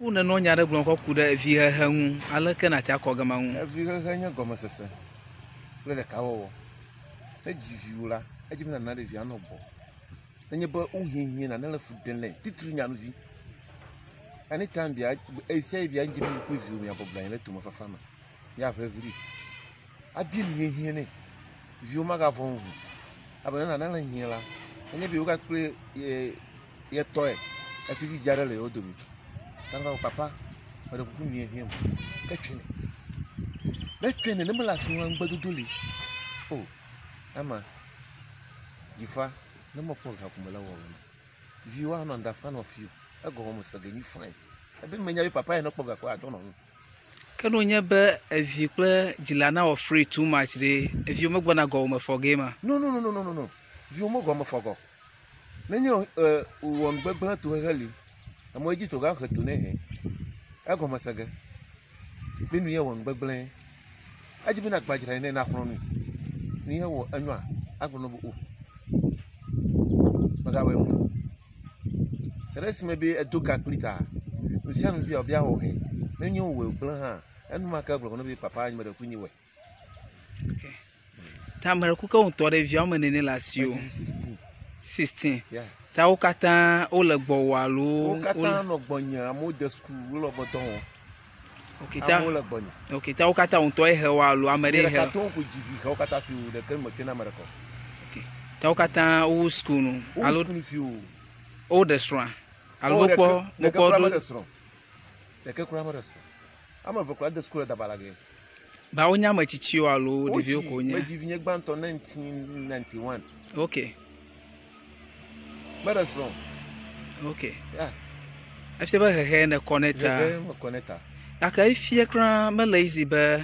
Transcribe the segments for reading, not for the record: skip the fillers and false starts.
Ku nenɔ nya ɖe gblɔm kɔ ku ɖe vihehe ŋu, aleke nàte akɔ gama ŋu? Evihehe nye gɔmesese kple ɖekawɔwɔ. Ne edzi viwò la, edzi be nàna ɖevia nɔ gbɔ. Nenye be wohiãhiã nane le fu ɖem nɛ, titri nyanuvi. Anytime bia, ɣesiaɣi bia ŋdi be mi kple viwò miabɔbɔ nɔ anyi ɖe tomefafa me, miaʋe ʋli, abia nu hiahiã nɛ. Viwò magavɔ̃ wò o. Elabe ne nane le hiã la, nenye be wogakple ye ye tɔe esi dzidzi aɖe le yewo dome. Ta va papa, meɖe kuku nu hiã ke tsɔe nɛ. Ne etsɔe nɛ ne mele asi ŋu ŋugbedodo li o ema dzifa ne mekpɔ ga ko mele wɔwɔ me. Viwo anɔ understand of you. Egɔme mese ge nyi fine. Ebe menya be papa ye ne kpɔ ga ko atsɔ nɔ nu. Ke ne wònye be evi kple dzila nawɔ free too much ɖe, eviwo megbɔna gɔwòme fɔ gee ma? No no no no no no. Viwo megɔme fɔ gɔ. Nenye wòwɔ nu gbegblẽ tohehe li, amewo dzi to gahe to nɛ hɛ. Egɔme se ge be nu ye wɔ nu gbegblẽ. Edzi be nàgbadzrae nɛ nàxlɔ̃ nui. Nu ye wɔ enyoa, agblɔ nɛ be o mègawɔe o. Se ɖe esime be edo ka kpli ta, nu sia nu bia wòbia wɔ hɛ. Nenye wòwɔe wògblẽ hã, enumake egblɔ nɛ be papa nye meɖe kuku nye wɔe. Okay. Ta ame ɖe kuke ŋutɔ ɖe via wɔme nene le asiwò? 16. Yeah. Ta wo katã wole gbɔwò alo? Wo katã nɔ gbɔnye, amewo de suku, wole woƒe dɔ wɔm. Okay, ta, Amewo le gbɔnye. Okay, ta wo katã ŋutɔ ye he wo alo ame ɖe he? Nye ɖeka to ko dzi vi he wo katã fi o, ɖeke metsɔe na ame ɖeka o. Okay. Ta wo katã wowu suku nu Wowu alo? suku nu fi o. Woɖe srɔ̃a? Alo Wo wokpɔ ɖeke, ɖeke wokpɔ kura ɖo? meɖe srɔ̃. Ɖeke kura meɖe srɔ̃. Ame eve kura de suku le Dabala ge. Ba wonye ame tsitsiwo alo Wotsi, ɖeviwo ko wonye? Medzi vinye gbãtɔ 1991. Ok. Meɖe srɔ̃. Ok. Yeah. Efia be hehe nèkɔ nɛ ta. Hehe mekɔ nɛ ta. Gake efia kura mele easy be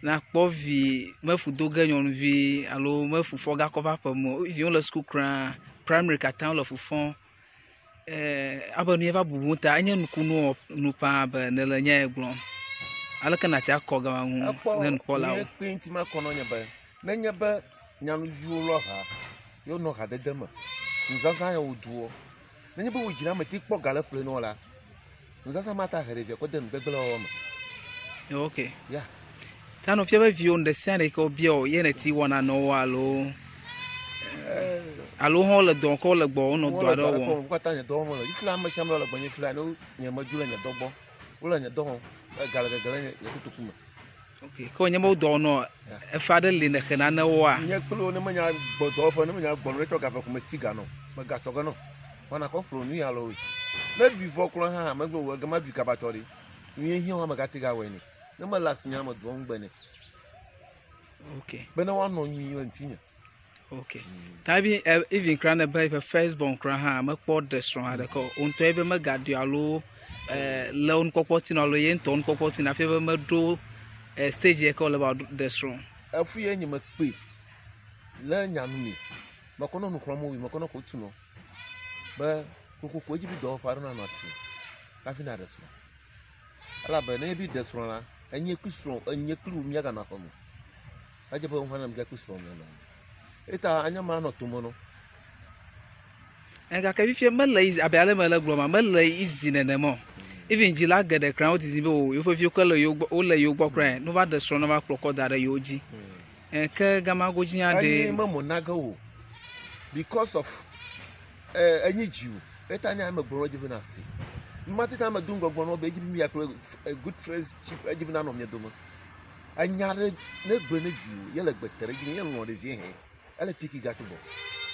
nakpɔ vi mefu do ge nyɔnuvi alo mefu fɔ gakɔ va aƒe me o. Viwo le suku kura, primary katã wole fu fɔm. Eh, abe nu ye va bubu ta enye nukunu nu paa be nèle nya ye gblɔm. Aleke nàte akɔ gama ŋu ne nukpɔlawo? Ekpɔ nu ye kpe ŋuti makɔ nɔ nye be nenye be nyanuviwo lɔ ha ye wonɔ hadede me, nuzazã ya wodoɔ, nenye be wò dzila mete kpɔ ga le ƒle nɔ la, nuzazã mate ahe ɖevia kɔ de nu gbegblẽ wɔwɔ me. Ok. Ya. Ta nɔ fia be viwò nu ɖe sia ɖe yi ke wobia wò ye nèti wɔna nɔ wo alo alo hã wole dɔ ke wole gbɔ wonɔ dɔ aɖe wɔm. Wo katã nye dɔ wɔm wole. Fifia ame sia ame le gbɔnye fifia ne nye medzo le nye dɔ gbɔ. Wole nye dɔ wɔm. Ega le gegem le nye kotoku me. Ok, ke wònye be wo dɔ wɔnɔ efe aɖe li nèxe nane woa? Nye kple wo ne menya gbɔ dɔwɔƒe ne menya gbɔ ne tsɔ ga ve ko meti ga nɔ. Megatsɔ ge nɔ. Wɔna kɔ ƒle nu ya lɔwoe. Ne ɖui vɔ kura hã megblɔ wò egema ɖui kaba tsɔ ɖi. Nu ye hiã wo megate gawɔe nɛ. Ne mele asinya me doa ŋugbe nɛ. Ok. Bene woanɔ nyui le ŋutinye. Ok. Ta even eh, even kura ne be eƒe first born kura hã mekpɔ ɖe srɔ̃ aɖeke o. Wo ŋutɔ ebe megaɖi alo eh, le wo nukpɔkpɔ ti alo ye ŋutɔ nukpɔkpɔ ti hafi be meɖo eh, stage yi ke wòle be wòaɖo ɖe srɔ̃. Efu ye nye mekpɔe le nyanu me. Mekɔ nɔ nu xlɔ̃m woe, mekɔ nɔ ko tu nɔ be kokoko edzi be dɔwɔƒe aɖe nanɔ asiwò hafi naɖe srɔ̃. Elabe ne ebi ɖe srɔ̃ la, enye kple srɔ̃, enye kple wò miaganɔ aƒe me. Edze be wohã mia kple srɔ̃ mianɔ anyi. Eta anye ma anɔ tome nɔ. Ɛ gake fifia mele easy abe ale mele gblɔ ma mele easy nenema o. Even dzila geɖe kura wodidi be o yewoƒe viwo ke le yewo gbɔ wole yewo gbɔ kura ne wova ɖe srɔ̃ ne wova kplɔ kɔ da ɖe yewo dzi. Ɛ ke gama godzi nya ɖe. Enye memo na ge o because of eh, enye dzi o. Eta nya ame gblɔ dzi be na si. Numa tete ame do ŋgɔ gblɔ na be edzi be mia kple good friendship edzi be nanɔ mia dome. Enya ɖe ne gblɔe ne viwò ye le gbe te ɖe edzi ye lɔ̃ ɖevie hɛ. Ele piki ga tso gbɔ.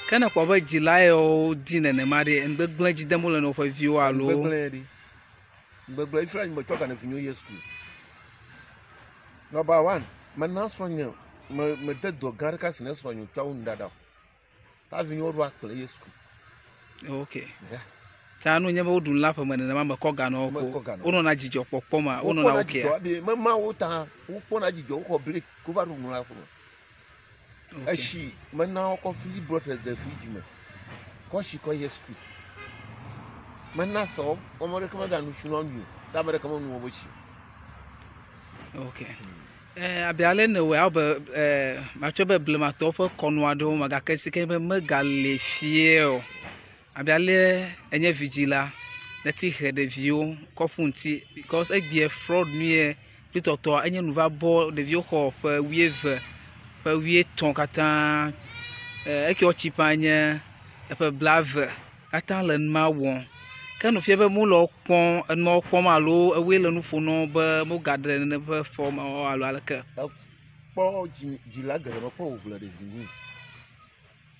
Ke ne kpɔ be dzila yawo di nenema ɖe, nugbegblẽ dzi dem wole na woƒe viwo alo? Nugbegblẽ ɖi. Nugbegblẽ. Ifra nye metsɔ ga ne vinyewo ye sukulu. Number one, mena srɔ̃nye me mede dɔ gã ɖeka si ne srɔ̃nye tsɔ wu nuɖaɖa o. Ta vinyewo ɖo akple ye suku. Ok. Yeah. Ta nu nye be woɖu nu le aƒeme nenema mekɔ ga nɔ wo ko. Wonɔna dzidzɔ kpɔkpɔ ma, wonɔna ok. Wokpɔna dzidzɔ, mema wo ta, wokpɔna dzidzɔ, woxɔ break, wova ɖu nu le aƒeme. Etsi mena wokɔ fili bɔtel de fridge me, kɔ tsi kɔ ye suku. Mena sɔ, ame ɖeke meganu tsi nɔ nui o, ta ame ɖeke menu wobe tsi o. Ok. Eh, abe ale nèwɔe abe eh, matsɔ be blematɔwo ƒe kɔnu aɖewo me gake si ke be megali fie o. Abe ale enye vidzila, Neti he ɖeviwo kɔ ƒu ŋuti because egbea fraud nue kple tɔtɔa enye nu va bɔ ɖeviwo xɔ ƒe 20, ƒe 80 katã. Eke wotsi ƒã nye eƒe 20 katã le numa wɔm. Ke nu fia be mole wo kpɔm enuawo kpɔm alo ewoe le nu ƒom na wo be mogaɖe nene ƒe fɔm alo aleke. Ekpɔ dzila geɖe mekpɔ wòvu le ɖevi ŋu.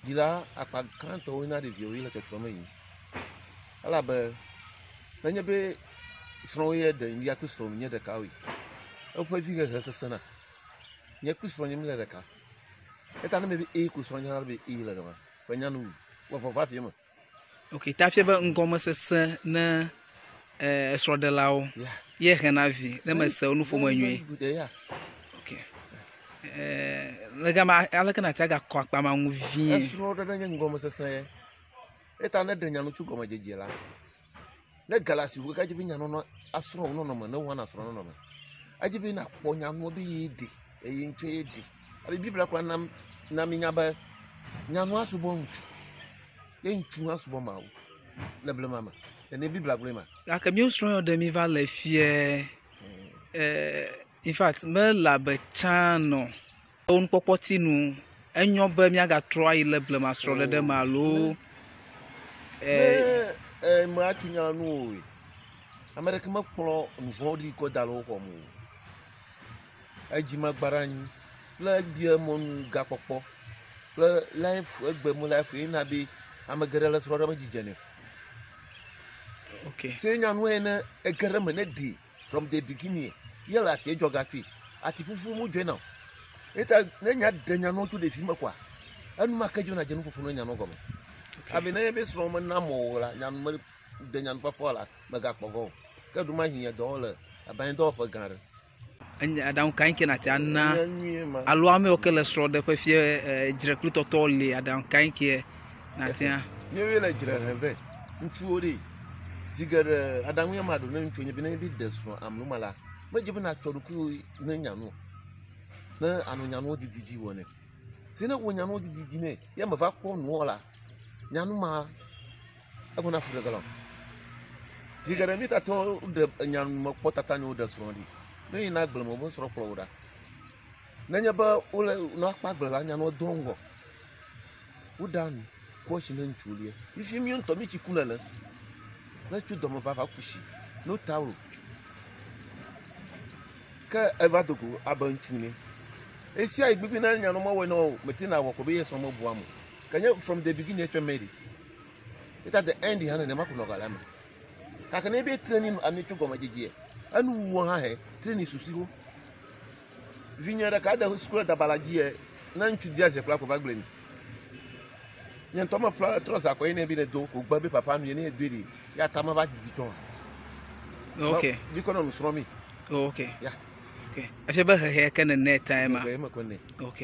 Dzila akpa gãtɔwo na ɖeviwo yi le tsɔtsrɔ̃ me yim. Elabe nenye be srɔ̃wo ye ɖe ya kple srɔ̃ nye ɖeka woe. Eƒe vihehe sesẽna. Nye kple srɔ̃nye míle ɖeka. Eta ne me be e ko srɔ̃nye hã be e le gama. Ƒe nyanu wɔ vɔvɔ aƒe me. Ok, ta fia be ŋgɔmesese ne srɔ̃ɖelawo ye hena vi ne mese wo nuƒome nyuie. Ok. Le gama aleke nàte agakɔ akpa ma ŋu vie? Esrɔ̃ɖeɖe nye ŋgɔmesese ye. Eta ne ɖe nyanu tso gɔmedzedze la, ne ga le asiwò kaka edzi be nyanua asrɔ̃ wò nɔnɔme ne wò hã nàsrɔ̃ nɔnɔme. Edzi be nàkpɔ nyanua be ye ɖi eye ŋutsue ye ɖi. Abe Biblia kura na mi nya be nyanua subɔ ŋutsu ye ŋutsu hã subɔ Mawu le blema me. Nene Biblia gblɔe ma. Gake míawo srɔ̃ yawo ɖe mi va le fie. In fact, mele abe tsã nɔ wo nukpɔkpɔ ti nu. Enyo be míagatrɔ ayi le blema srɔ̃ɖeɖe me alo. Ne me atsu nya nu o. Ame ɖeke mekplɔ nu vɔ̃ɖi kɔ da ɖe wo xɔme o. Edzi megba ɖe anyi kple egbea mɔnu gakpɔkpɔ kple life egbe mu life ye na be ame geɖe le srɔ̃ɖe me dzidze nɛ. Ok. Se nyanu ye ne ege ɖe me ne ɖi from the beginning ye le ati edzɔ gatsoe. Ati ƒuƒu mu dzɔe na o. Eta ne nya ɖe nyanuwo tso ɖevi me koa, enumake dzi wona dze nuƒoƒo ne nyanuwo gɔme. Abe ne be srɔ̃ mena mɔ o la, nyanu me ɖe nyanu fafa la, megakpɔ gɔ o. Ke ɖuma hiã dɔwɔ le abe dɔwɔƒe gã aɖe. Enye aɖaŋu kae ke nàte ana alo amewo ke le srɔ̃ɖeƒe fie dzre kple tɔtɔ li aɖaŋu kae ke nàte ana? Míawoe le dzre hem vɛ. Ŋutsuwo ɖe. Zi geɖe aɖaŋu ya ma ɖo ne ŋutsu nye be ne be ɖe srɔ̃ amloma la, medze be nàtsɔ ɖokuiwò ne nyanu o. Ne anɔ nyanuwo didi dzi wɔ nɛ. Si ne wɔ nyanuwo didi dzi nɛ, ye meva kpɔ nuwɔ la, nyanu ma egbɔna fu ɖe ge la. Zi geɖe mi tatɔwo ɖe nyanu mekpɔ tata nyo ɖe srɔ̃ ɖi. Ne yina agble me wobe srɔ̃ kplɔ wo ɖa. Nenye be wole nɔ akpa agble la, nyanuwo do ŋgɔ. Woɖa nu, kɔ tsi ne ŋutsu lia. Fifi mi ŋutɔ mi tsi ku nene. Ne tso dɔme va va ku tsi, no tawulo. Ke eva do go abe ŋutsu ne. Esia yi gbigbi ne nyanu mewɔe na o, mete na wɔ ko be ye srɔ̃ mebuam o. Ke nye from the beginning etsɔ mɛ ɖi. Eta the end hã nenema ko nɔ ga le eme. Gake ne be training ami tso gɔmedzedze, enu wuwɔ hã he training susiwo. Vinye ɖeka de sukulu dabala dzi ye ne ŋutsu di aze kple ko va gblẽ ni. Nye ŋutɔ meƒle trɔza kɔ ye ne be ne do ko gbe be papa nu ye ne doe ɖi ya ta meva didi tsɔ. Ok. Mi kɔ nɔ nu srɔ̃ mi. Ok. Ya. Ok. Efia be hehe ke nene ta ema. Hehe me ko ne. Ok.